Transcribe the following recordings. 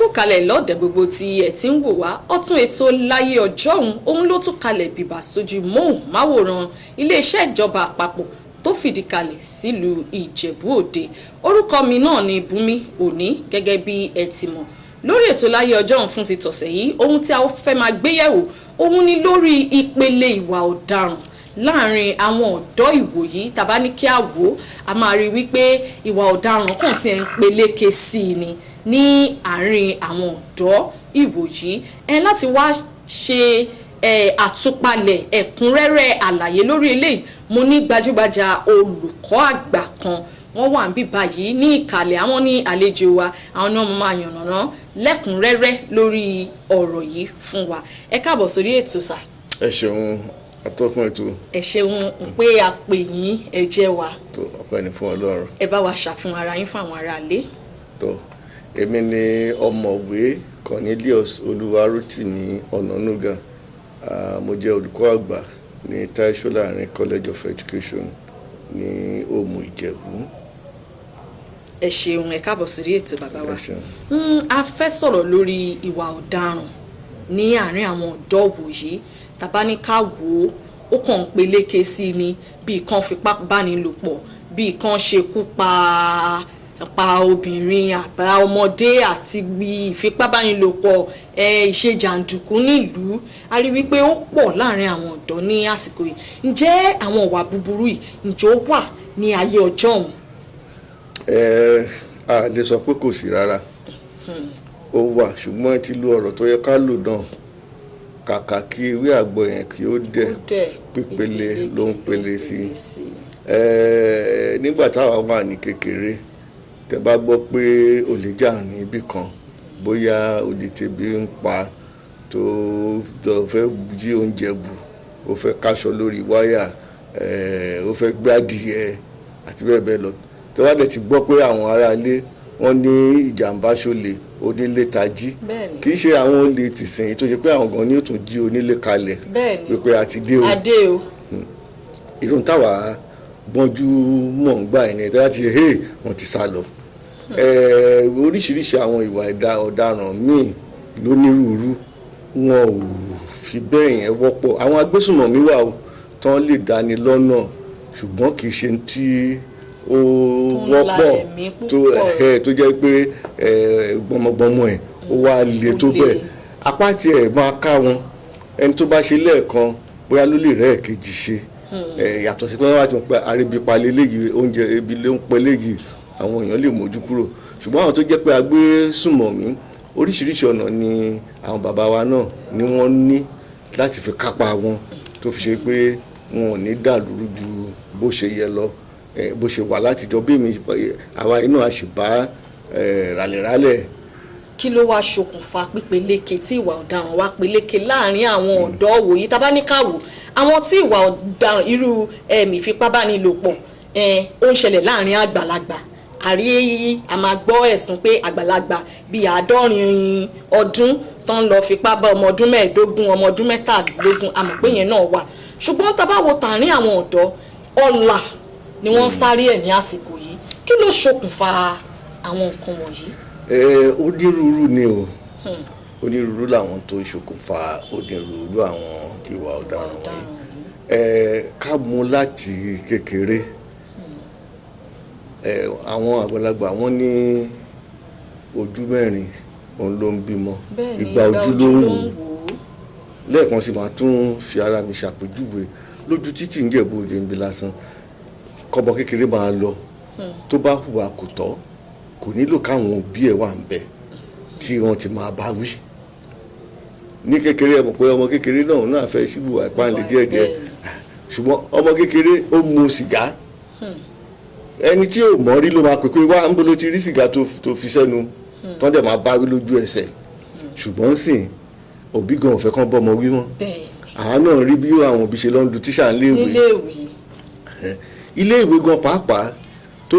Kú kalẹ̀ lọ́ọ̀dẹ̀ gbogbo tí ẹ ti ń wò wá. Ọ̀tún ètò Láyé Ọjọ́un òun ló tún kalẹ̀ bìbà sójú móhùnmáwòrán iléeṣẹ́ ìjọba àpapọ̀ tó fìdí kalẹ̀ sílùú Ìjẹ̀bú Òde. Orúkọ mi náà ni Bùnmi Òní, gẹ́gẹ́ bí ẹ ti mọ̀. Lórí ètò Láyé Ọjọ́un fún ti tọ̀sẹ̀ yìí, ohun tí a ó fẹ́ máa gbéyẹ̀wò òun ni lórí ìpele ìwà ọ̀daràn láàrin àwọn ọ̀dọ́ ìwòyí. Tàbá ní kí a wò ó, a máa rí wípé ìwà ọ̀daràn kàn tí ẹ̀ ń peléke sí i ni ní àárín àwọn ọ̀dọ́ ìwòyí. Ẹ láti wá ṣe ẹ àtúpalẹ̀ ẹ̀kúnrẹ́rẹ́ àlàyé lórí eléyìí, mo ní gbajúgbajà olùkọ́ àgbà kan, wọ́n wà níbí báyìí ní ìkàlẹ̀. Àwọn ní àlejò wa, àwọn ni wọ́n máa yànnàná lẹ́kùnrẹ́rẹ́ lórí ọ̀rọ̀ yìí fún wa. Ẹ káàbọ̀ sórí ètò, sà. Ẹ ṣeun, atọ́kùn ètò. Ẹ ṣeun pé a pè yín, ẹ jẹ́ wa. Tó, ọpẹ́ ni fún Ọlọ́run. Ẹ bá wa ṣàfihàn ara yín fún àwọn aráalé. Tó, èmi ni Ọ̀mọ̀wé Cornelius Olúwarótìmí Ọ̀nànúgà. Mo jẹ́ olùkọ́ àgbà ní Tai Solarin College of Education ní Òmù Ìjẹ̀bú. Ẹ ṣeun, ẹ káàbọ̀ sórí ètò, bàbá wa. Ẹ ṣeun. A fẹ́ sọ̀rọ̀ lórí ìwà ọ̀daràn ní àárín àwọn ọ̀dọ́ wòyí. Tàbá ní ká wò ó, ó kàn ń peléke sí i ni, bíi kan fipá báni lò pọ̀, bíi kan ṣekú pa obìnrin àbá ọmọdé, àti bí ìfipábánilòpọ̀, ìṣe jàǹdùkú nílùú. A rí wípé ó pọ̀ láàrin àwọn ọ̀dọ́ ní àsìkò yìí. Ǹjẹ́ àwọn ìwà búburú yìí, ǹjẹ́ ó wà ní ayé ọjọ́ òun? Ẹ a lè sọ pé kò sí rárá, ó wà, ṣùgbọ́n ti lu ọ̀rọ̀ tó yẹ ká lò náà, kàkà kí ewé àgbo yẹn kí ó dẹ̀, Ó dẹ̀, pípele ló ń pele sí i. Sí i. Nígbà táwa wà ní kékeré, tẹ́ bá gbọ́ pé olè jà ní ibì kan, bóyá olè tẹbi ń pa tó fẹ́ jí oúnjẹ bù, ó fẹ́ káṣọ lórí wáyà, ó fẹ́ gbé adìyẹ àti bẹ́ẹ̀ bẹ́ẹ̀ lọ, tẹ́ wá dẹ̀ ti gbọ́ pé àwọn aráalé wọ́n ní ìjàmbá ṣọlẹ̀, onílé tají, kì í ṣe àwọn olè tìsín tó ṣe pé àwọn gan ni ó tún jí onílé kalẹ̀ wípé a ti dé o. Adé o. Irun táwa gbọ́njú mọ̀ ń gbà ẹni tí wọ́n ti hey, wọ́n ti sá lọ. Oríṣiríṣi àwọn ìwà ẹ̀dá ọ̀daràn míì lónírúurú, wọn ò fi bẹ́ẹ̀ yẹn wọ́pọ̀. Àwọn agbésùnmọ̀mí wà o tán lè dáni lọ́nà, ṣùgbọ́n kì í ṣe tí ó Tó ń la wọ́pọ̀ ẹ̀mí tó púpọ̀. tó jẹ́ pé gbọmọgbọmọ ẹ̀ ó wá le Ó tó le. bẹ́ẹ̀. Apá tiẹ̀ máa ká wọn, ẹni tó bá ṣe lẹ́ẹ̀kan, bóyá ló lè rẹ́ ẹ̀kejì ṣe. Yàtọ̀ sí pé wọ́n bá ti mọ̀ pé arébipa leléyìí, oúnjẹ ebi ló ń pẹ́ léyìí, àwọn èèyàn lè mójú kúrò. Ṣùgbọ́n àwọn tó jẹ́ pé agbésùnmọ̀mí, oríṣiríṣi ọ̀nà ni àwọn bàbá wa náà ni wọ́n ní láti fi kápá wọn, tó fi ṣe pé wọn ò ní dàlúrú ju bó ṣe yẹ lọ. Bó ṣe wà látijọ́ bí mi àwa inú a sì bá ràlẹ̀ràlẹ̀. Kí ló wá ṣokùnfà pípeléke tí ìwà ọ̀daràn wá peléke láàrin àwọn ọ̀dọ́ wòyí? Tá bá ní ká wò, àwọn tí ìwà ọ̀daràn irú ìfipábánilòpọ̀, ó ń ṣẹlẹ̀ láàrin àgbàlagbà. Àrí a máa gbọ́ ẹ̀sùn pé àgbàlagbà bíi 70 ọdún tó ń lọ fipá bá ọmọ ọdún 15, ọmọ ọdún 23. A mọ̀ pé yẹn náà wà, ṣùgbọ́n tá bá wo tààrin àwọn ọ̀dọ́, ọ̀la ni wọ́n ń sáré ẹ̀ ní àsìkò yìí. Kí ló ṣokùnfà àwọn nǹkan wọ̀nyí? Onírúurú ni o. Onírúurú làwọn tó ṣokùnfà onírúurú àwọn ìwà ọ̀daràn wọ̀nyí. Ká mú láti kékeré. Àwọn àgbàlagbà, wọ́n ní ojú mẹ́rin òun ló ń bímọ, ìgbà ojú ló ń wò. Wò ó. Lẹ́ẹ̀kan sì, máa tún fi ara mi ṣàpèjúwe. Lójú títì ń Jẹ̀bú Òde ń bí lásán, kọ́mọ kékeré máa lọ, tó bá hùwà kò tọ́, kò nílò káwọn òbí ẹ̀ wà ń bẹ̀ tí wọ́n ti máa bá wí ní kékeré. Ẹ mọ̀ pé ọmọ kékeré náà, òun náà fẹ́ ṣíbù àìpáǹlẹ̀ díẹ̀díẹ̀. Ṣùgbọ́n ọmọ kékeré ó mu sìgá, ẹni tí ò mọ̀ rí ló máa pè pé, "Wá, ń bolo ti rí sìgá tó fi sẹ́nu?" Tán dẹ̀ máa bá wí lójú ẹsẹ̀. Ṣùgbọ́n sìn, òbí gan ò fẹ́ kán bọ́mọ wí mọ́. Àwa náà rí bí àwọn òbí ṣe lọ ń du tíṣà níléèwé. Níléèwé. Ilé ìwé gan pàápàá tó,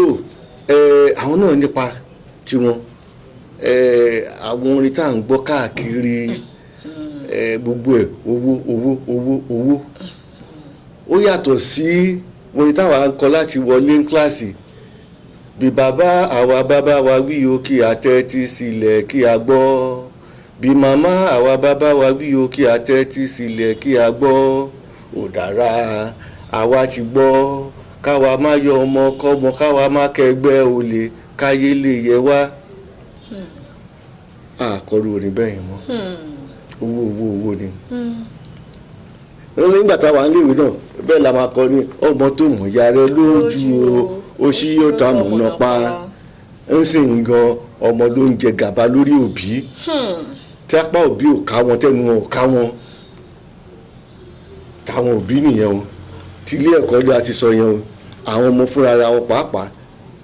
àwọn náà nípa tiwọn. Àwọn orin tá à ń gbọ́ káàkiri, gbogbo ẹ̀, owó, owó, owó, owó. Ó yàtọ̀ sí orin táwa ń kọ láti wọlé ní kíláàsì. Bí bàbá àwa bàbá wa wí o, kí a tẹ́tí sílẹ̀ kí a gbọ́. Bí màmá àwa bàbá wa wí o, kí a tẹ́tí sílẹ̀ kí a gbọ́. Ò dára, àwa ti gbọ́, káwa má yọ ọmọ kọ́mọ, káwa má kẹgbẹ́ olè, káyé lè yẹ wá. Àkọrù orin bẹ́ẹ̀ yẹn mọ́. Owó, owó, owó ni. Nígbà táwa ń léwu náà, bẹ́ẹ̀ la máa kọ ní ọmọ tó mọ̀ ya rẹ lójú o, ó ṣí yóò ta mọ̀nà pa ń sìn gan. Ọmọ ló ń jẹ gàba lórí òbí, tí apá òbí ò ká wọn, tẹnu wọn ò ká wọn. Táwọn òbí nìyẹn o. Tí ilé ẹ̀kọ́ lé a ti sọ yẹn o. Àwọn ọmọ fúnra ra wọn pàápàá,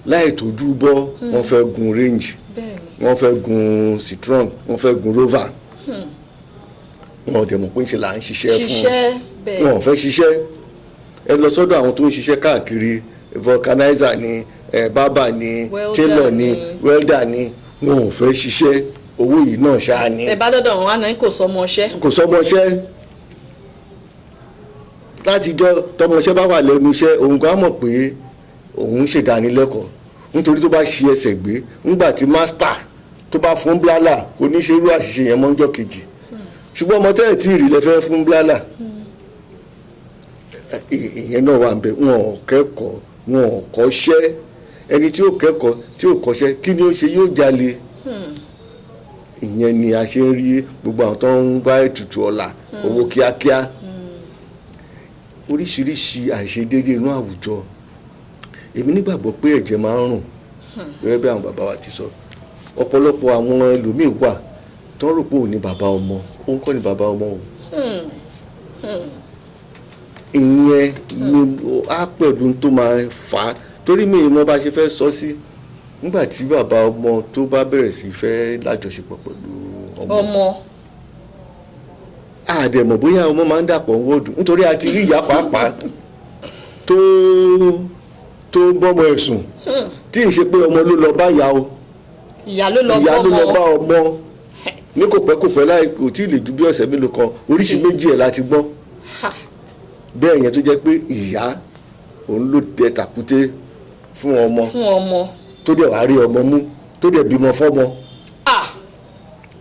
láì tójú bọ́, wọ́n fẹ́ gun Range, wọ́n fẹ́ gun Citroen, wọ́n fẹ́ gun Rover. Wọn ò dẹ̀ mọ̀ pé ń ṣe là ń ṣiṣẹ́ fún. Ṣiṣẹ́ bẹ́ẹ̀. Wọn ò fẹ́ ṣiṣẹ́. Ẹ lọ sọ́dọ̀ àwọn tó ń ṣiṣẹ́ káàkiri, vulcanizer ni, barber ni, welder tailor ni, ni. Welder ni. Wọn ò fẹ́ ṣiṣẹ́. Owó yìí náà ṣáá ni. Ẹ bá dọ́dọ̀ wọn á ní kò sọ ọmọọṣẹ́. Kò sọmọṣẹ́. Látijọ́ tọmọṣẹ́ bá wà lẹ́nu iṣẹ́, òun kan á mọ̀ pé òun ń ṣèdánilẹ́kọ̀ọ́, nítorí tó bá ṣi ẹsẹ̀ gbé ńgbà tí master tó bá fún blálà, kò ní ṣe irú àṣìṣe yẹn mọ́ ńjọ́ kejì. Ṣùgbọ́n ọmọ tẹ́ẹ̀ tí ìrì lẹ fẹ́ fún blálà, ìyẹn náà wà ń bẹ. Wọn ò kẹ́kọ̀ọ́, wọn ò kọ́ṣẹ́. Ẹni tí ó kẹ́kọ̀ọ́, tí ó kọ́ṣẹ́, kí ni ó ṣe? Yóò jalè. Ìyẹn ni a ṣe ń rí gbogbo àwọn tó ń bá ètùtù ọ̀la, owó kíákíá, oríṣiríṣi àìṣedéédé inú àwùjọ. Èmi nígbàgbọ́ pé ẹ̀jẹ̀ máa ń rùn, gẹ́gẹ́ bí àwọn bàbá wa ti sọ. Ọ̀pọ̀lọpọ̀ àwọn ẹlòmíì wà tó ń rò pé òun ni bàbá ọmọ, òun kọ́ ni bàbá ọmọ o. Ìyẹn ni á pẹ̀lú tó máa fà á, torí mi ìmọ̀ bá ṣe fẹ́ sọ sí nígbà tí bàbá ọmọ tó bá bẹ̀rẹ̀ sí fẹ́ lájọṣepọ̀ pẹ̀lú ọmọ. Ọmọ. Àdẹ̀mọ̀ bóyá ọmọ máa ń dàpọ̀ wọ́ọ̀dù, nítorí a ti rí ìyá pàápàá tó ń bọ́mọ ẹ̀sùn, tí ì ṣe pé ọmọ ló lọ bá ìyá o. Ìyá ló lọ Ìyá ló lọ bá bọ́mọ. ọmọ ní kò pẹ́ kò pẹ́, láì kò tí ì lè ju bí ọ̀sẹ̀ mélòó kan, oríṣi méjì ẹ̀ láti gbọ́ bẹ́ẹ̀ yẹn, tó jẹ́ pé ìyá òun ló tẹ tàkúté fún ọmọ, fún ọmọ, tó dẹ̀ wá rí ọmọ mú, tó dẹ̀ bímọ fọ́mọ.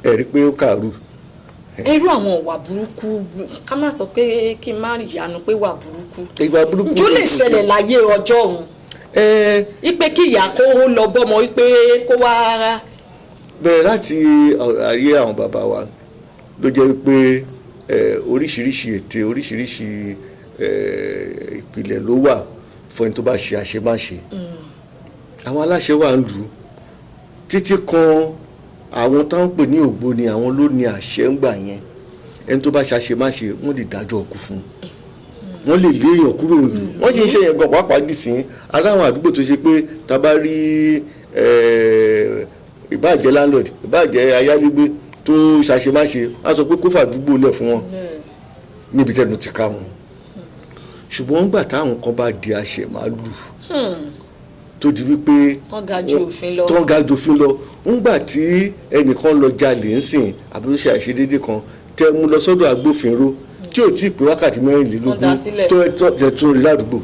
Ẹ̀ rí pé ó kàrú. Irú àwọn ìwà burúkú, ká má sọ pé kí n má yanu pé wà burúkú, Ìwà burúkú njó lè ṣẹlẹ̀ láyé ọjọ́ òun, ẹ ipe kí ìyá kó lọ bọ́mọ, ipe kó wá? Bẹ̀rẹ̀ láti ayé àwọn bàbá wa ló jẹ́ pé oríṣiríṣi ète, oríṣiríṣi ìpìlẹ̀ ló wà fún ẹni tó bá ṣe àṣemáṣe. Àwọn aláṣẹ wà ń lù ú, títí kan àwọn tó ń pè ní ògbóni, àwọn ló ní àṣẹ ń gbà yẹn. Ẹni tó bá ṣe àṣemáṣe, wọ́n lè dájọ́ ọkú fún un, wọ́n lè lé èèyàn kúrò nílùú. Wọ́n sì ń ṣe yẹn gan pàápàá nísìnyí. Aláwọn àdúgbò tó ṣe pé tá a bá rí ìbáàjẹ́ landlord, ìbáàjẹ́ ayálégbé tó ṣàṣemáṣe, á sọ pé kó fàdúgbò lẹ̀ fún wọn níbi tẹnu ti ká wọn. Ṣùgbọ́n nígbà táwọn kan bá di àṣemálù, tó di wípé Tán ga ju òfin lọ. Tán ga ju òfin lọ, ńgbà tí ẹnìkan lọ jalè ńsìn, àbí ó ṣe àìṣedéédé kan, tẹ mú lọ sọ́dọ̀ agbófinró, tí ò tí ì pé wákàtí 24, Wọ́n dá sílẹ̀. tó ẹ tún rí ládùúgbò,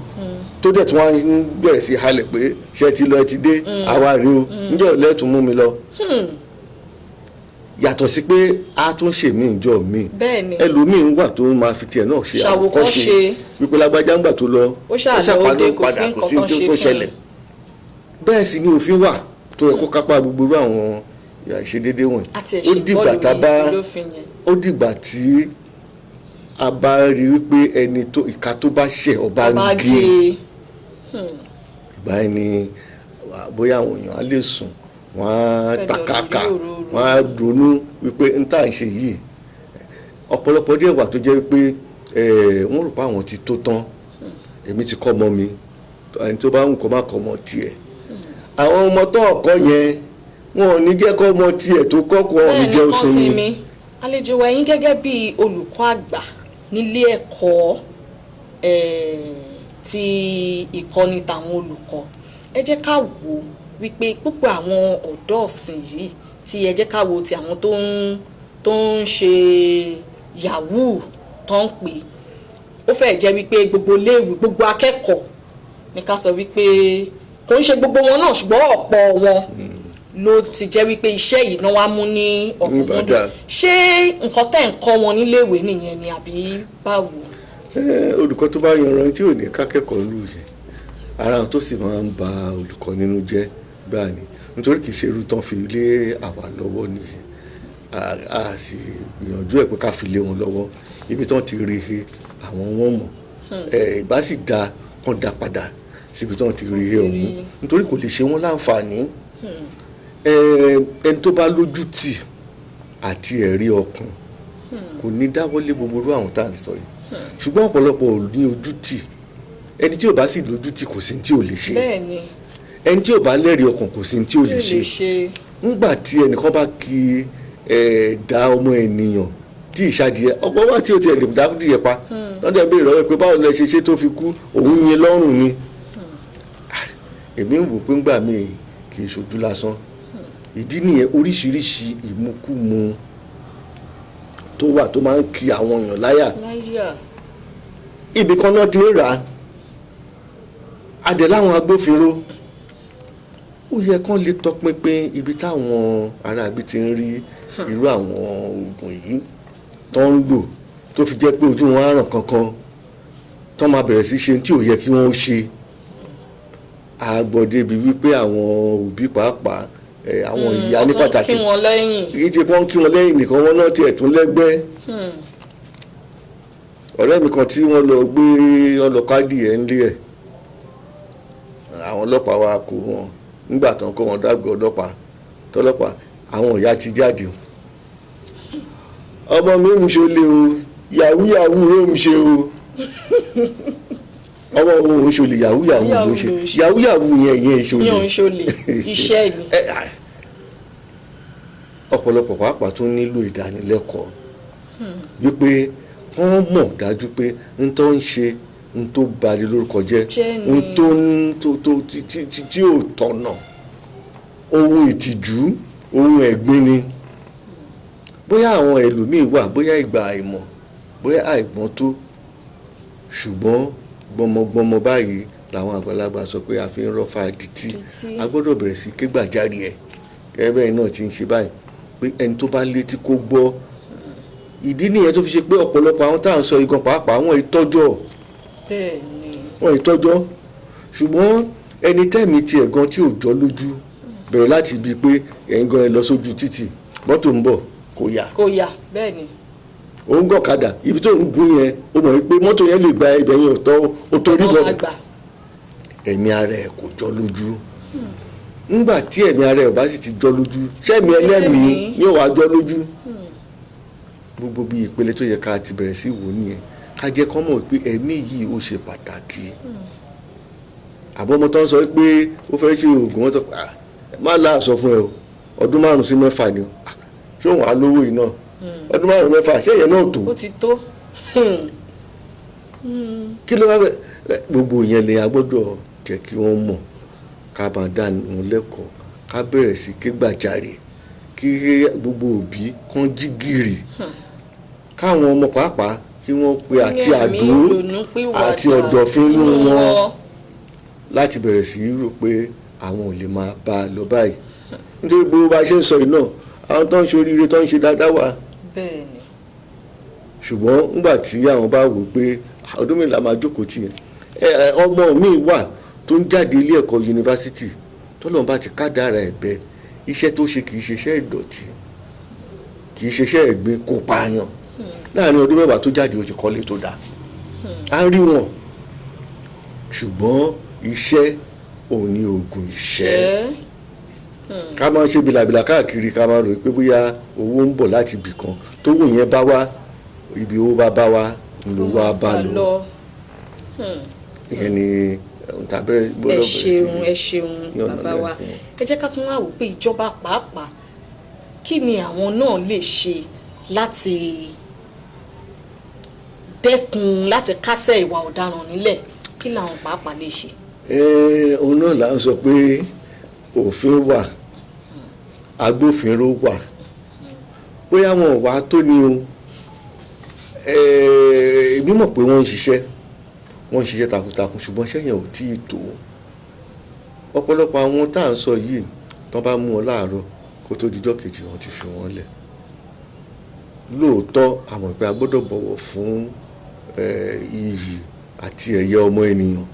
tó dẹ̀ tún wá ń bẹ̀rẹ̀ sí halẹ̀ pé ṣé ẹ ti lọ, ẹ ti dé, àwa rèé o, ńjọ́ lẹ́tùn mú mi lọ. Yàtọ̀ sí pé a tún ṣèmí ìjọ mi, ẹlòmíín wà tó máa fi tiẹ̀ náà ṣe Ṣàwòkọ́ṣe. àwòkọ́ṣe wípé lágbájá ńgbà tó lọ, Ó ṣáà lọ, ó ṣàpàdé dé, kò padà, sí kò sí nǹkan tó kan ṣe tó fún un. ṣẹlẹ̀. Bẹ́ẹ̀ sì ni òfin wà tó yẹ kó kápá gbogbo irú àwọn àìṣedéédé wọ̀nyí. Àti Ó ẹ̀ṣẹ̀ dìgbà bọ́ọ̀lù tá a bá olófin yẹn. Ó dìgbà tí a bá rí wípé ẹni tó ìka tó bá ṣẹ̀, ọba ń Ọba gé gé. Ìgbà yẹn ni bóyá àwọn èèyàn á lè sùn, wọ́n á Fẹ́ tàkàkà, dọ̀rọ̀ lórí òróró. wọ́n á ronú wípé n tá à ń ṣe yìí. Ọ̀pọ̀lọpọ̀ díẹ̀ wà tó jẹ́ wípé wọ́n rò pé àwọn ti tó tán, èmi ti kọ́ ọmọ mi, ẹni tó bá ń kọ́ má kọ́ ọmọ tiẹ̀. Àwọn ọmọ tó ọkọ yẹn, wọn ò ní jẹ́ kọ́ ọmọ tiẹ̀ tó kọ́ kọ́ ọ̀ ní Bẹ́ẹ̀ jẹ́ ni ó kán sinmi. sinmi. Àlejò wa, ẹ̀yin gẹ́gẹ́ bí olùkọ́ àgbà nílé ẹ̀kọ́ ti ìkọ́ni tàwọn olùkọ́, ẹ jẹ́ ká wò ó wípé púpọ̀ àwọn ọ̀dọ́ ọ̀sìn yìí tí ẹ jẹ́ ká wo ti àwọn tó ń ṣe yahoo tó ń pè, ó fẹ́ẹ̀ jẹ́ wípé gbogbo iléèwé, gbogbo akẹ́kọ̀ọ́ ní ká sọ wípé Kò ń ṣe gbogbo wọn náà, ṣùgbọ́n ọ̀pọ̀ wọn ló ti jẹ́ wípé iṣẹ́ yìí náà wá mú ní ọ̀kúnkúndùn. Ìbàdàn. Ṣé nǹkan tẹ́ ń kọ́ wọn níléèwé nìyẹn ni àbí báwo? Olùkọ́ tó bá yanran tí ò ní kákẹ́kọ̀ọ́ lù yẹn, ara wọn tó sì máa ń ba olùkọ́ nínú jẹ́ gbáà ni, nítorí kì í ṣe irú tán fi lé àwa lọ́wọ́ nìyẹn. A sì gbìyànjú ẹ̀ pé ká fi lé wọn lọ́wọ́. Ibi tán ti rí he àwọn wọn mọ̀. Ìbá sì da kán da padà síbi tán ti rí he ọ̀hún, nítorí kò lè ṣe wọ́n láǹfààní. Ẹni tó bá lójú tì àti ẹ̀rí ọkàn kò ní dáwọ́lé gbogbo irú àwọn tá à ń sọ yìí, ṣùgbọ́n ọ̀pọ̀lọpọ̀ ò ní ojú tì. Ẹni tí ò bá sì lójú tì, kò sí ní tí ò lè ṣe. Ẹni tí ò bá lẹ́rìí ọkàn, kò sí ní tí ò lè lè ṣe. Ṣe. Ńgbà tí ẹnìkan bá kí ẹ da ọmọ ènìyàn tí ìṣàdìyẹ ọ̀pọ̀ wà tí o tiẹ̀ lè dá dìyẹ pa lọ́dẹ̀ ń béèrè lọ́wọ́ pé báwo lẹ ṣe ṣe tó fi kú, òun yin lọ́rùn ni. Èmi ń wò pé ńgbà míì kì í ṣojú lásán. Ìdí nìyẹn, oríṣiríṣi ìmukúmu tó wà tó máa ń ki àwọn èèyàn láyà. Láyà. Ibì kan náà ti ń rà á adẹ̀ láwọn agbófinró, ó yẹ kán lè tọpinpin ibi táwọn aráabí ti ń rí irú àwọn oògùn yìí tó ń lò, tó fi jẹ́ pé ojú wọn á ràn kankan tó máa bẹ̀rẹ̀ sí ṣe tí ò yẹ kí wọ́n ó ṣe. A gbọ́ débi wípé àwọn òbí pàápàá, àwọn ìyá ní Wọ́n tún pàtàkì, kí wọn lẹ́yìn. Kì í ṣe pé wọ́n kí wọn lẹ́yìn nìkan, wọn náà tiẹ̀ tún lẹ́gbẹ́. Ọ̀rẹ́ mi kan tí wọ́n lọ gbé ọlọ́kadì ẹ̀ ń lé ẹ̀, àwọn ọlọ́pàá wa kó wọn. Nígbà tán kó wọn dágbé ọlọ́pàá tọlọ́pàá, àwọn ìyá ti jáde o. Ọmọ mi ń ṣe lé o, yahoo yahoo ló ń ṣe o. Ọmọ òun ń ṣe olè, yahoo yahoo ló ń ṣe. Yahoo yahoo yẹn, ìyẹn ṣe ní olè. Òun ṣolè, iṣẹ́ ni. Ọ̀pọ̀lọpọ̀ pàápàá tún nílò ìdánilẹ́kọ̀ọ́ wípé wọ́n mọ̀ dájú pé n tó ń ṣe, n tó bani lórúkọ jẹ́, Jẹ́ ni. n tó ń tó tó tí tí tí tí ò tọ̀nà, ohun ìtìjú, ohun ẹ̀gbin ni. Bóyá àwọn ẹlòmíín wà, bóyá ìgbà àìmọ̀, bóyá àìgbọ́n tó, ṣùgbọ́n gbọmọgbọmọ báyìí làwọn àgbàlagbà sọ pé a fi ń rọ́fà dìtì. Dìtì. A gbọ́dọ̀ bẹ̀rẹ̀ sí ké gbàjarè ẹ̀ gẹ́gẹ́ bẹ́ẹ̀ náà ti ń ṣe báyìí pé ẹni tó bá létí kó gbọ́. Ìdí nìyẹn tó fi ṣe pé ọ̀pọ̀lọpọ̀ àwọn tá à ń sọ igan pàápàá, àwọn ìtọ́jọ́ wọn ìtọ́jọ́, ṣùgbọ́n ẹni tẹ́mi tiẹ̀ gan tí ò jọ lójú, bẹ̀rẹ̀ láti ibi pé ẹ̀yin gan ẹ lọ sójú títì, mọ́tò ń bọ̀, kò yà. Kò yà, bẹ́ẹ̀ ni. Òun gọ̀kadà, ibi tó ń gún yẹn, ó mọ̀ wípé mọ́tò yẹn lè gba ibẹ̀ yẹn, ò tọ́, ó torí wọ́n bọ̀. máa gbà. Ẹ̀mí ara ẹ̀ kò jọ lójú. Ńgbà tí ẹ̀mí ara ẹ̀ ò bá sì ti jọ lójú, sẹ́mi ẹlẹ́mìí Ẹlẹ́mìí. ní ò wá jọ lójú. Gbogbo bí ìpele tó yẹ ká ti bẹ̀rẹ̀ sí wò nìyẹn, ká jẹ́ kán mọ̀ pé ẹ̀mí yìí ó ṣe pàtàkì. Àbọ̀mọ tó ń sọ pé ó fẹ́ ṣe oògùn, wọn sọ pé, "Ah, má láàsọ fún ẹ o, ọdún 5 sí 6 ni o." Ah, ṣé òun á lówó yìí náà? Ọdún 5 mẹ́fà, ṣé ìyẹn náà tó? Ó ti tó. Kí ló wá fẹ́ gbogbo yẹn lè a gbọ́dọ̀ jẹ́ kí wọ́n mọ̀, ká máa dá wọn lẹ́kọ̀ọ́, ká bẹ̀rẹ̀ sí ké gbàjarè, kí gbogbo òbí kán jí gìrì, káwọn ọmọ pàápàá kí wọ́n pe àti Ní ẹ̀mí àdó ìrònúpìwàdà àti ọ̀dọ̀fín inú nínú wọn wọn. Láti bẹ̀rẹ̀ sí í rò pé àwọn ò lè máa bá a lọ báyìí, nítorí gbogbo bá a ṣe ń sọ yìí náà, àwọn tó ń ṣe oríire, tó ń ṣe dáadáa wà, ṣùgbọ́n nígbà tí àwọn bá wò pé ọdún mélòó la máa jókòó tì yẹn, ẹ ọmọ mi wà tó ń jáde ilé ẹ̀kọ́ yunifásitì, tọ́lọ́run bá ti kádàrá ẹ̀ bẹ́ẹ̀, iṣẹ́ tó ṣe kì í ṣe iṣẹ́ ìdọ̀tí, kì í ṣe iṣẹ́ ẹ̀gbin, kò pààyàn. Láàrin ọdún 10 tó jáde, ó ti kọ́lé tó dáa. Á rí wọn, ṣùgbọ́n iṣẹ́ òun ni oògùn ìṣẹ́. Ká máa ṣe bìlàbìlà káàkiri, ká máa rò pé bóyá owó ń bọ̀ láti ibì kan, tówó yẹn bá wá, ibi owó bá bá wá ń lò wá bá lọ. Ìyẹn ni ohun tá a bẹ̀rẹ̀ Ẹ gbọ́dọ̀ bẹ̀rẹ̀ sí ṣeun, ẹ ṣeun, ní ọ̀nà bàbá wa. náà fún wọn. Ẹ jẹ́ ká tún wá wò pé ìjọba pàápàá, kí ni àwọn náà lè ṣe láti dẹ́kun, láti kásẹ̀ ìwà ọ̀daràn nílẹ̀? Kí làwọn pàápàá lè ṣe? Òun náà là ń sọ pé òfin wà, agbófinró wà, bóyá wọn ò wá tó ni o. Èmi mọ̀ pé wọ́n ń ṣiṣẹ́, wọ́n ń ṣiṣẹ́ takuntakun, ṣùgbọ́n sẹ́yìn ò tí ì tó. Ọ̀pọ̀lọpọ̀ àwọn tá à ń sọ yìí, tán bá mú wọn láàárọ̀, kó tó dijọ́ kejì, wọ́n ti fi wọ́n lẹ̀. Lóòótọ́, àmọ̀ pé a gbọ́dọ̀ bọ̀wọ̀ fún iyì àti ẹ̀yẹ ọmọ ènìyàn,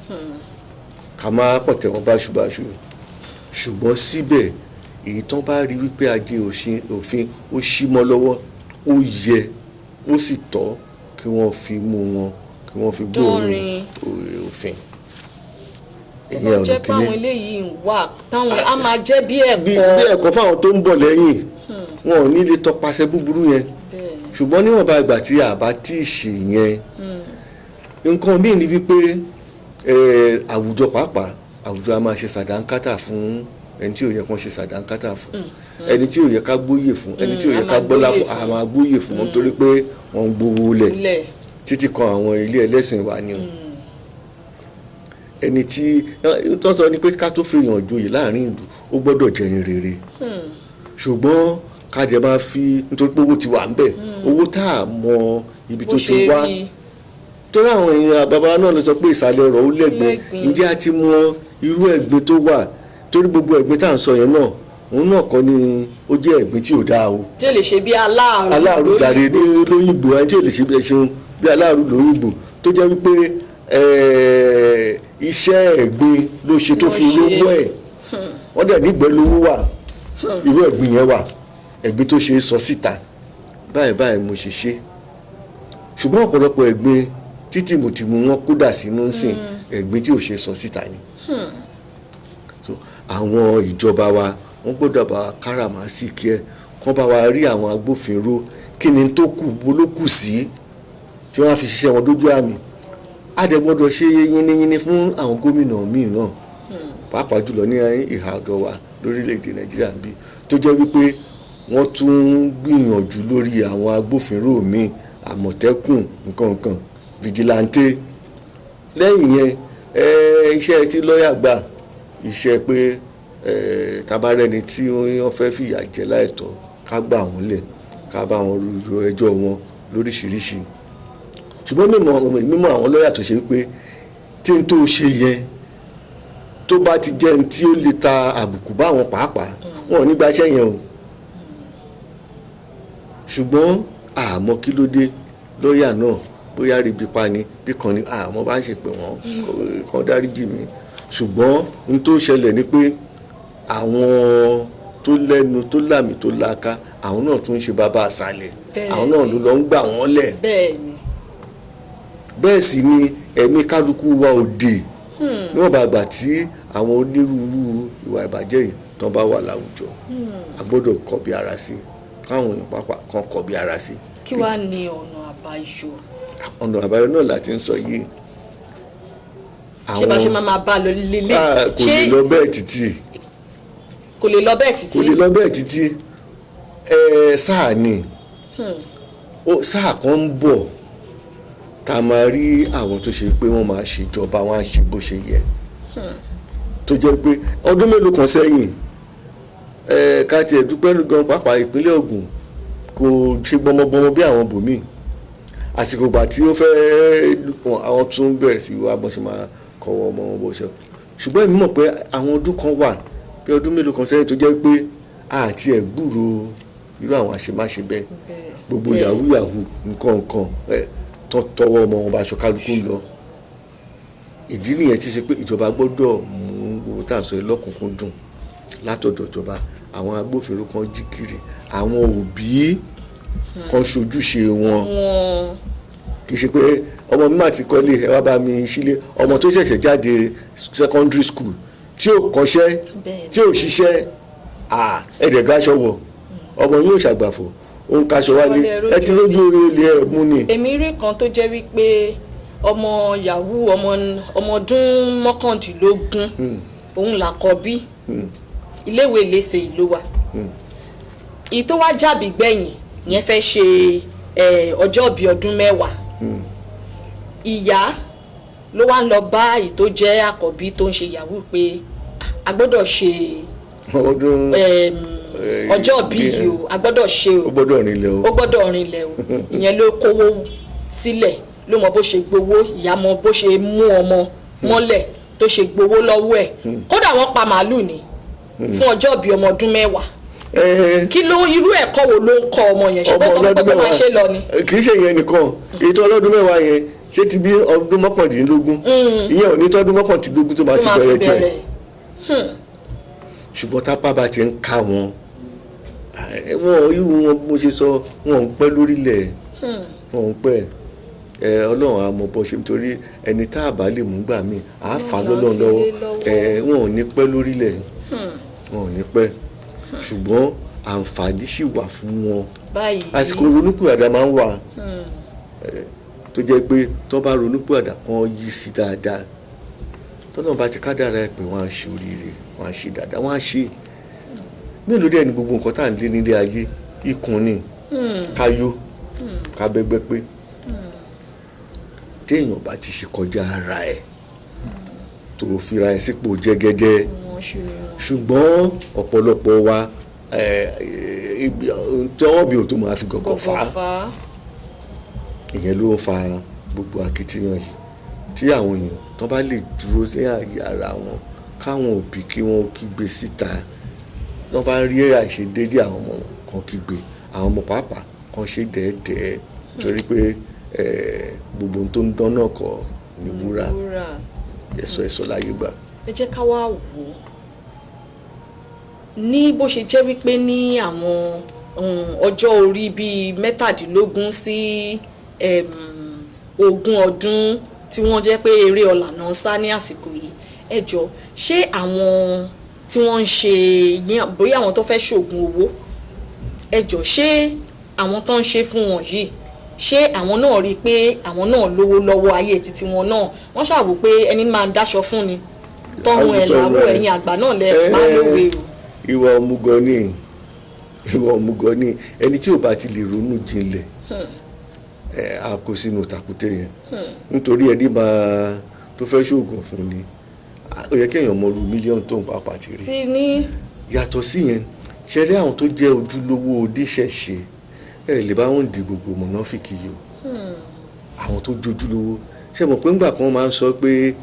ká má pọ̀tẹ́ wọn báṣubàṣu, ṣùgbọ́n síbẹ̀, èyí tán bá rí wípé ajé òfin ó ṣí mọ́ lọ́wọ́, ó yẹ, ó sì tọ́ kí wọ́n fi mú wọn, kí wọ́n fi gbóòórùn Dánrin. òfin. Tó Ìyẹn bá ọ̀nà jẹ́ pé kìíní. àwọn eléyìí ń wà, táwọn á máa jẹ́ bí Bí ẹ̀kọ́. bí ẹ̀kọ́ fáwọn tó ń bọ̀ lẹ́yìn, wọn ò ní lè tọpasẹ̀ búburú yẹn. Ṣùgbọ́n níwọ̀nba ìgbà tí a bá tí ì ṣe yẹn, nǹkan míì ni wípé àwùjọ pàápàá, àwùjọ a máa ṣe sàdánkátà fún ẹni tí ò yẹ kán ṣe sàdánkátà fún, ẹni tí ò yẹ ká gbóyè fún, ẹni tí ò a yẹ ká máa gbọ́lá gbóyè fún, a máa gbóyè fún wọn nítorí pé wọ́n ń gbowó lẹ̀, lẹ̀ títí kan àwọn ilé ẹlẹ́sìn wa ni o. Ẹni tí tó sọ ni pé ká tó fi yàn joyè láàrin ìlú, ó gbọ́dọ̀ jẹni rere, ṣùgbọ́n ká dẹ̀ máa fi nítorí pé owó ti wà ńbẹ̀, owó tá a mọ ibi Bó tó ti ṣe wá rí. Torí àwọn èèyàn bàbá náà ló sọ pé ìsàlẹ̀ ọ̀rọ̀ ó lẹ́gbin. Lẹ́gbin. Ǹjẹ́ a ti mọ irú ẹ̀gbin tó wà? Torí gbogbo ẹ̀gbin tá à ń sọ yẹn náà, òun náà kọ́ ni ó jẹ́ ẹ̀gbin tí ò dáa o. Tí ó lè ṣe bí aláàrú. Aláàrú gàrí ní lóyìnbó, ẹni tí ò lè ṣe bí ẹṣin bí aláàrú lóyìnbó, tó jẹ́ wípé iṣẹ́ ẹ̀gbin ló ṣe tó Ló fi ṣe. lówó ẹ̀, wọ́n dẹ̀ nígbẹ́ lówó wà. Irú ẹ̀gbin yẹn wà, ẹ̀gbin tó ṣe é sọ síta, báyìí báyìí mo ṣe ṣe. Ṣùgbọ́n ọ̀pọ̀lọpọ̀ ẹ̀gbin tí tìmùtìmù wọn kó dà sínú ń sìn, ẹ̀gbin tí ò ṣe é sọ síta ni. So àwọn ìjọba wa, wọ́n gbọ́dọ̀ bá wa káràmásìkí ẹ̀, kán bá wa rí àwọn agbófinró, kí ni tó kù, bó ló kù sí tí wọ́n á fi ṣiṣẹ́ wọn dójú àmì. Á dẹ̀ gbọ́dọ̀ ṣe yínníyínní fún àwọn gómìnà míì náà, pàápàá jùlọ ní ìhà ọ̀dọ̀ wa lórílẹ̀‐èdè Nàìjíríà ń bí, tó jẹ́ wípé wọ́n tún ń gbìyànjú lórí àwọn agbófinró míì, Àmọ̀tẹ́kùn, nǹkan nǹkan, vigilante. Lẹ́yìn yẹn, iṣẹ́ tí lọ́ọ̀yà gbà, iṣẹ́ pé tabarẹ́ni tí wọ́n fẹ́ fìyà jẹ láìtọ́, ká gbà wọ́n lẹ̀, ká bá wọn ro ẹjọ́ wọn lóríṣiríṣi. Ṣùgbọ́n mímọ̀ àwọn lọ́ọ̀yà tó ṣe wípé tí n tó ṣe yẹn, tó bá ti jẹ́ ní tí ó lè ta àbùkù bá àwọn pàápàá, wọn ò ní gba iṣẹ́ yẹn o. Ṣùgbọ́n àmọ́ kí ló dé lọ́ọ̀yà náà, bóyá ríbi pa ni bí kan ni, àmọ́ bá ń ṣe pé wọ́n kàn dáríjì mí. Ṣùgbọ́n n tó ṣẹlẹ̀ ni pé àwọn tó lẹ́nu, tó lámì, tó laka, àwọn náà tún ń ṣe bàbá àṣàlẹ̀. Àwọn náà ló lọ ń gbà wọ́n lẹ̀. Bẹ́ẹ̀ sì ni ẹ̀mí kálukú wa ò dé níwọ̀n bá gbà tí àwọn onírúurú ìwà ìbàjẹ́ yìí tán bá wà láwùjọ. A gbọ́dọ̀ kọbi ara sí, káwọn èèyàn pápá kan kọbi ara sí. Kí wàá ní ọ̀nà àbáyọ? Ọ̀nà àbáyọ náà láti ń sọ yìí. Ṣé bá ṣe máa máa bá a lọ lélẹ̀? Ah, kò lè lọ bẹ́ẹ̀ títí. Kò lè lọ bẹ́ẹ̀ títí. Kò lè lọ bẹ́ẹ̀ títí. Ẹ sáà ni ó sáà kan ń bọ̀ tá a máa rí àwọn tó ṣe pé wọ́n máa ṣèjọba, wọn á ṣe bó ṣe yẹ, tó jẹ́ pé ọdún mélòó kan sẹ́yìn, ẹ ká tiẹ̀ dúpẹ́ gan, pàápàá ìpínlẹ̀ Ògùn kò ṣe gbọmọgbọmọ bí àwọn bòmíì. Àsìkò ìgbà tí ó fẹ́, àwọn tún bẹ̀rẹ̀ sí wá bọ́n ṣe máa kọ́wọ́ ọmọ wọn bó ṣe. Ṣùgbọ́n èmi mọ̀ pé àwọn ọdún kan wà, bí ọdún mélòó kan sẹ́yìn, tó jẹ́ pé àti ẹ̀ gbúròó irú àwọn àṣemáṣe bẹ́ẹ̀, gbogbo yahoo yahoo, nǹkan nǹkan ẹ̀ tó tọwọ́ ọmọ wọn bá aṣọ, kálukú ń lọ. Ìdí nìyẹn tí ṣe pé ìjọba gbọ́dọ̀ mú gbogbo tá à ń sọ yìí lọ́kùnkúndùn. Látọ̀dọ̀ ìjọba, àwọn agbófinró kan jí kiri, àwọn òbí kan ṣojúṣe wọn. Wọn. Kì í ṣe pé ọmọ mi máa ti kọ́lé, ẹ wá bá mi sílé. Ọmọ tó ṣẹ̀ṣẹ̀ jáde secondary school, tí ò kọ́ṣẹ́, tí ò ṣiṣẹ́, ẹ̀ẹ́dẹ̀gáṣọ wọ̀, ọmọ yóò ṣàgbàfọ̀, ó ń kaṣọ wálé, ẹ ti rójú orí olè ẹ̀ mú ni. Èmi rí kan tó jẹ́ wípé ọmọ yahoo, ọmọ ọdún 19, òun làkọ́bí, iléèwé Iléṣe yìí ló wà. Ìyí tó wá jábì gbẹ̀yìn yẹn fẹ́ ṣe ọjọ́ bíi ọdún 10. Ìyá ló wá ń lọ bá èyí tó jẹ́ àkọ́bí tó ń ṣe yahoo pé, "Ah, a gbọ́dọ̀ ṣe ọdún ọjọ́ bí yìí o, a gbọ́dọ̀ ṣe o." Ó gbọ́dọ̀ rinlẹ̀ o. Ó gbọ́dọ̀ rinlẹ̀ o. Ìyẹn ló kówó sílẹ̀, ló mọ bó ṣe gbowó, ìyá mọ bó ṣe mú ọmọ mọ́lẹ̀. tó ṣe gbowó lọ́wọ́ ẹ̀, kódà wọ́n pa màálù ni fún ọjọ́ ìbí ọmọ ọdún 10. Kí ló, irú ẹ̀kọ́ wo ló ń kọ́ ọmọ yẹn? Ṣe bó sọ pé kó máa ṣe lọ ni? Kì í ṣe ìyẹn nìkan. Ètò ọlọ́dún 10 yẹn, ṣé ti bí ọdún 19, ìyẹn ò ní tọ́dún 19 tó máa tó ti máa fi bẹ̀rẹ̀ tiẹ̀. Bẹ̀rẹ̀. Ṣùgbọ́n tápá bá ti ń ká wọn, wọn irú wọn, bí mo ṣe sọ, wọn ń pẹ́ lórílẹ̀, wọn ń pẹ́. Ọlọ́run á mọ bó ṣe, nítorí ẹni tá a bá lè mú gbà mí à á fà á Ọlọ́run lọ́lọ́run á fi lọ́wọ́. lé lọ́wọ́. Wọn ò ní pẹ́ lórílẹ̀, wọn ò ní pẹ́, ṣùgbọ́n àǹfààní sì wà fún wọn báyìí. Àsìkò ronúpìwàdà máa ń wà, tó jẹ́ pé tó bá ronúpìwàdà kan yí sí dáadáa, tọ́lọ́run bá ti kádàrá ẹ̀ pé wọ́n á ṣe oríire, wọ́n á ṣe dáadáa, wọ́n á ṣe mélòó dẹ̀ ni gbogbo nǹkan tá à ń lé nílé ayé. Ikùn ni ká yó, ká bẹ́gbẹ́ pé téèyàn bá ti ṣe kọjá ara ẹ̀ tó fira ẹ̀ sípò jẹ́gẹ́dẹ́. Wọ́n ṣe wọn. Ṣùgbọ́n ọ̀pọ̀lọpọ̀ wa, tọwọ́ mi ò tó máa fi gọ̀gọ̀ fà á. Gọ̀gọ̀ fà á. Ìyẹn ló ń fa gbogbo akitiyan yìí tí àwọn èèyàn tó bá lè dúró ní ààyè ara wọn, káwọn òbí kí wọ́n kígbe síta tó bá ń rí àìṣedéédé àwọn ọmọ wọn, kan kígbe, àwọn ọmọ pàápàá kan ṣe dẹ́ẹ̀dẹ́ẹ́, torí pé gbogbo ohun tó ń dán náà kọ́ ní wúrà. Wúrà. Ẹ̀sọ́ ẹ̀sọ́ láyé gbà. Ẹ jẹ́ ká wá wò ó ní bó ṣe jẹ́ wípé ní àwọn ọjọ́ orí bíi 17 sí 20 ọdún tí wọ́n jẹ́ pé eré ọ̀là náà ń sá ní àsìkò yìí, ẹ jọ, ṣé àwọn tí wọ́n ń ṣe bóyá àwọn tó fẹ́ ṣoògùn owó, ẹ jọ, ṣé àwọn tó ń ṣe fún wọn yìí, ṣé àwọn náà rí i pé àwọn náà lówó lọ́wọ́, ayé títí wọn náà wọ́n ṣàwò pé ẹni máa ń dáṣọ fún ni tọrùn ẹ̀ làwọ̀? Ẹ̀yin àgbà náà lẹ pa lówe o. Ìwà òmùgọ̀ ni, ìwà òmùgọ̀ ni. Ẹni tí ò bá ti lè ronú jinlẹ̀, ẹ á kó sínú tàkúté yẹn, nítorí ẹni máa tó fẹ́ ṣoògùn fún ni, ó yẹ kéèyàn mọ irú mílíọ̀nù tó ń pàpà ti rí. Ti ní. Yàtọ̀ sí yẹn, ṣe rí àwọn tó jẹ́ ojúlówó oníṣẹ̀ṣe, ẹ lè bá wọn di gbogbo mọ̀nàfíkì yìí o. Àwọn tó jójúlówó, ṣe mọ̀ pé ńgbà kan máa ń sọ pé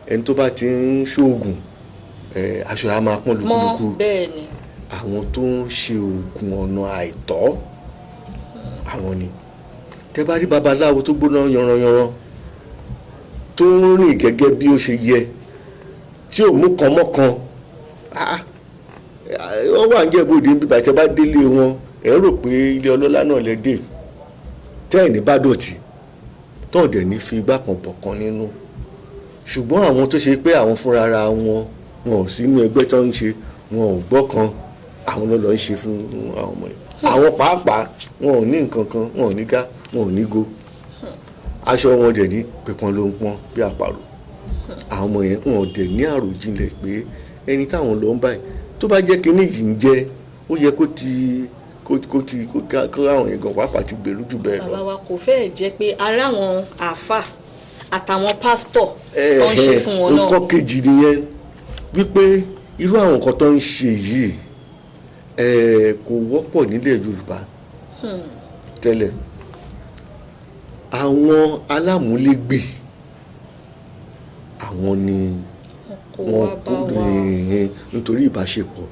ẹni tó bá ti ń ṣoògùn, aṣọ á máa pọ́n mọ́ lukuluku. Bẹ́ẹ̀ ni. Àwọn tó ń ṣe oògùn ọ̀nà àìtọ́, àwọn ni. Tẹ́ bá rí babaláwo tó gbóná yanranyanran, tó ń rìn gẹ́gẹ́ bí ó ṣe yẹ, tí ò mú kan mọ́kan, wọ́n wà ń jẹ́ bòde níbi bàtẹ́ bá délé wọn, ẹ̀ rò pé ilé ọlọ́lá náà lẹ dé, tẹ́ ẹ̀ ní bá dọ̀tí tọ́ọ̀ dẹ̀ ní fi igbá kan bọ̀ kan nínú. Ṣùgbọ́n àwọn tó ṣe pé àwọn fúnra ara wọn, wọn ò sínú ẹgbẹ́ tó ń ṣe, wọn ò gbọ́ kan, àwọn ló lọ ń ṣe fún àwọn ọmọ yìí. Àwọn pàápàá wọn ò ní nǹkan kan, wọn ò ní gá, wọn ò ní go, aṣọ wọn dẹ̀ ní pípọ́n ló ń pọ́n bí àparò. Àwọn ọmọ yẹn, wọn ò dẹ̀ ní àròjinlẹ̀ pé ẹni táwọn lọ ń báyìí, tó bá jẹ́ kínní yìí ń jẹ́, ó yẹ kó ti kó ti kó àwọn yẹn gan pàápàá ti gbèrú jù bẹ́ẹ̀ lọ. Bàbá wa, kò fẹ́ẹ̀ jẹ́ pé ara àwọn àáfà àtàwọn pásítọ̀ tó ń ṣe fún wọn náà. Nǹkan kejì nìyẹn, wípé irú àwọn nǹkan tó ń ṣe yìí kò wọ́pọ̀ nílẹ̀ Yorùbá tẹ́lẹ̀. Àwọn alámúlégbè, àwọn ni kó wọn wá kó bá wa. Nítorí ìbáṣepọ̀,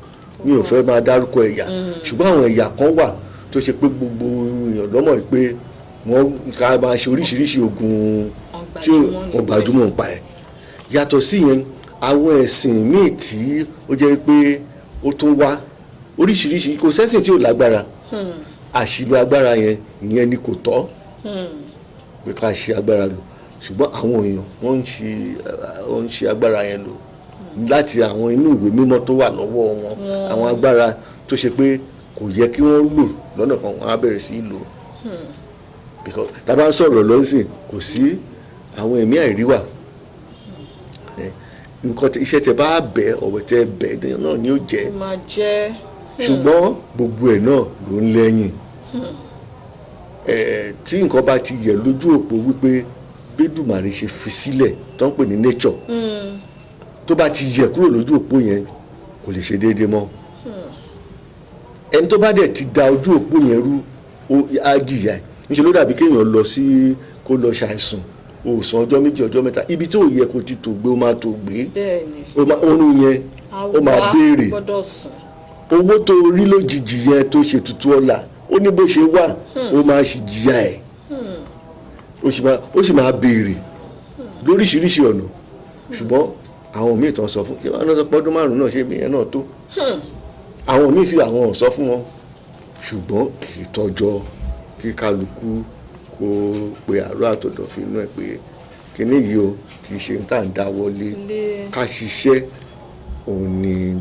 mi ò fẹ́ máa dárúkọ ẹ̀yà, ṣùgbọ́n àwọn ẹ̀yà kan wà tó ṣe pé gbogbo èèyàn lọ́mọ̀ pé wọ́n ká máa ṣe oríṣiríṣi oògùn tí wọ́n gbajúmọ̀ ń pa ẹ̀. Yàtọ̀ sí yẹn, àwọn ẹ̀sìn míì tí ó jẹ́ pé ó tún wá oríṣiríṣi, kò sẹ́sìn tí ò lágbára. Àṣìlò agbára yẹn, ìyẹn ni kò tọ́ pé ká ṣe agbára lò, ṣùgbọ́n àwọn èèyàn wọ́n ń ṣe agbára yẹn lò láti àwọn inú ìwé mímọ́ tó wà lọ́wọ́ wọn. Àwọn agbára tó ṣe pé kò yẹ kí wọ́n lò lọ́nà kan, wọ́n á bẹ̀rẹ̀ sí í lò, because tá a bá ń sọ̀rọ̀ lọ́sìn, kò sí àwọn ẹ̀mí àìrí wà. Nǹkan iṣẹ́ tẹ bá bẹ̀, ọ̀wẹ̀ tẹ bẹ̀ náà ni ó jẹ́. Ó máa jẹ́. Ṣùgbọ́n gbogbo ẹ̀ náà ló ń lẹ́yìn tí nǹkan bá ti yẹ lójú òpó, wípé bẹ́dùmàrè ṣe fi sílẹ̀ tó ń pè ní nature, tó bá ti yẹ kúrò lójú òpó yẹn, kò lè ṣe déédéé mọ́. Ẹni tó bá dẹ̀ ti da ojú òpó yẹn rú, ó á jìyà ẹ̀. Níṣẹ́ ló dàbí kéèyàn lọ sí kó lọ ṣàìsùn. O sùn ọjọ́ 2, ọjọ́ 3, ibi tí ò yẹ kó ti tò gbé, ó máa tò gbé. Bẹ́ẹ̀ni. Oorun yẹn ó máa Àwa béèrè. gbọ́dọ̀ sùn. Owó tó rí lójijì yẹn tó ṣe tutù ọ̀la, ó ní bó ṣe wà, ó máa ṣì jìyà ẹ̀, ó sì máa béèrè lóríṣiríṣi ọ̀nà. Ṣùgbọ́n àwọn míì tán sọ fún kí wọ́n náà sọ pé ọdún 5 náà ṣe mí yẹn náà tó. Àwọn míì sì, àwọn ò sọ fún wọn, ṣùgbọ́n kì í tọ́jọ́ kí kálukú kó pe àárọ̀ àtọ̀dọ̀fin inú ẹ̀ pé kíní yìí o, kì í ṣe ní tá à ń dáwọ́lé. Lé. Ká ṣiṣẹ́ òun ni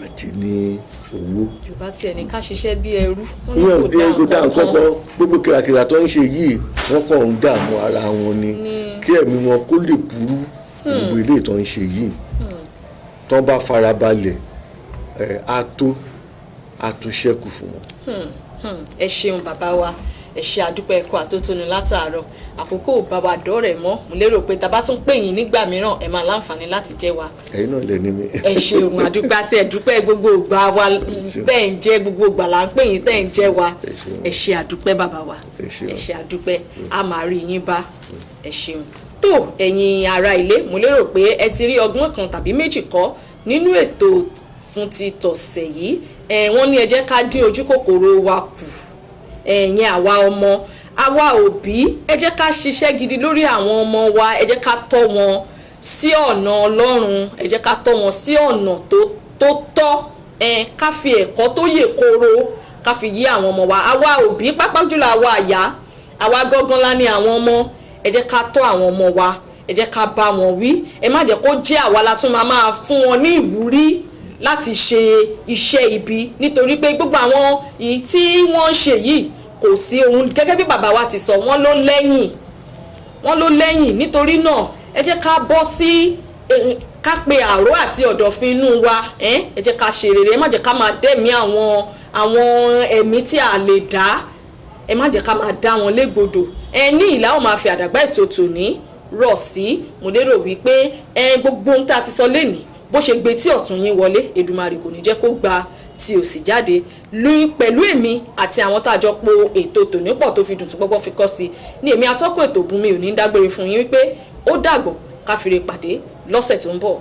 àti ní owó. Yorùbá tiẹ̀ ní ká ṣiṣẹ́ bí ẹrú, wọ́n ní ìyẹn ò dé, kò dá nǹkan kan. Kan gbogbo kìràkìrà tó ń ṣe yìí, wọ́n kàn ń dààmú ara wọn ni, kí ẹ̀mí wọn kó lè kúrú. Gbogbo ilé tó ń ṣe yìí, tó bá farabalẹ̀ ẹ̀, á tó, á tún ṣẹ́kù fún wọn. Ẹ ṣeun bàbá wa, ẹ ṣe àdúpẹ́, ẹ̀kọ́ àtótónu látàárọ̀. Àkókò ò bá wa dọ́rẹ̀ mọ́. Mo lérò pé tá a bá tún pè yín nígbà mìíràn, ẹ máa láǹfààní láti jẹ́ wa. Ẹ̀yin náà lẹ ní mi. Ẹ ṣeun, àdúpẹ́ àti ẹ̀dúpẹ́ gbogbo ìgbà wa bẹ́ẹ̀ ń jẹ́, gbogbo ìgbà là ń pè yín tẹ́ ń jẹ́ wa. Ẹ ṣeun. Ẹ ṣe àdúpẹ́ bàbá wa. Ẹ ṣeun. Ẹ ṣe àdúpẹ́, a máa rí yín bá. Ẹ ṣeun. Tó ẹ̀yin ará ilé, mo lérò pé ẹ ti rí ọgbọ́n kan tàbí méjì kọ́ nínú ètò fún ti tọ̀sẹ̀ yìí. Ẹ wọ́n ní ẹ jẹ́ ká dín ojú kòkòrò wa kù. Ẹ̀yin àwa ọmọ, àwa òbí, ẹ jẹ́ ká ṣiṣẹ́ gidi lórí àwọn ọmọ wa. Ẹ jẹ́ ká tọ́ wọn sí ọ̀nà Ọlọ́run, ẹ jẹ́ ká tọ́ wọn sí ọ̀nà tó tọ́. Ẹ ká fi ẹ̀kọ́ tó yè kooro ká fi yí àwọn ọmọ wa. Àwa òbí, pápá jùlọ àwa àyà, àwa gángan la ní àwọn ọmọ. Ẹ jẹ́ ká tọ́ àwọn ọmọ wa, ẹ jẹ́ ká bá wọn wí. Ẹ má jẹ́ kó jẹ́ àwa la tún máa máa fún wọn ní ìwúrí láti ṣe iṣẹ́ ibi, nítorí pé gbogbo àwọn èyí tí wọ́n ń ṣe yìí, kò sí ohun, gẹ́gẹ́ bí bàbá wa ti sọ, wọ́n ló lẹ́yìn, wọ́n ló lẹ́yìn. Nítorí náà, ẹ jẹ́ ká bọ́ sí ká pe àrò àti ọ̀dọ̀fin inú wa. Ẹ jẹ́ ká ṣe rere. Ẹ má jẹ́ ká máa dẹ́mi àwọn ẹ̀mí tí a lè dá, ẹ má jẹ́ ká máa dá wọn légbodò. Ẹ ní ìlà ò máa fi àdàgbà ètò tòní rọ̀ sí. Mo lérò wípé ẹ gbogbo ohun tá a ti sọ lénìí, bó ṣe gbé tí ọ̀tún yín wọlé, Èdùmàrè kò ní jẹ́ kó gba tí òsì jáde lóyún pẹ̀lú èmi àti àwọn tá a jọ po ètò tòní pọ̀ tó fi dùn tí gbọ́gbọ́ fi kọ́ sí ní. Èmi atọ́kùn ètò Bùnmi ò ní dágbére fún yín wípé ó dàgbọ̀, ká fi re pàdé lọ́sẹ̀ tó ń bọ̀.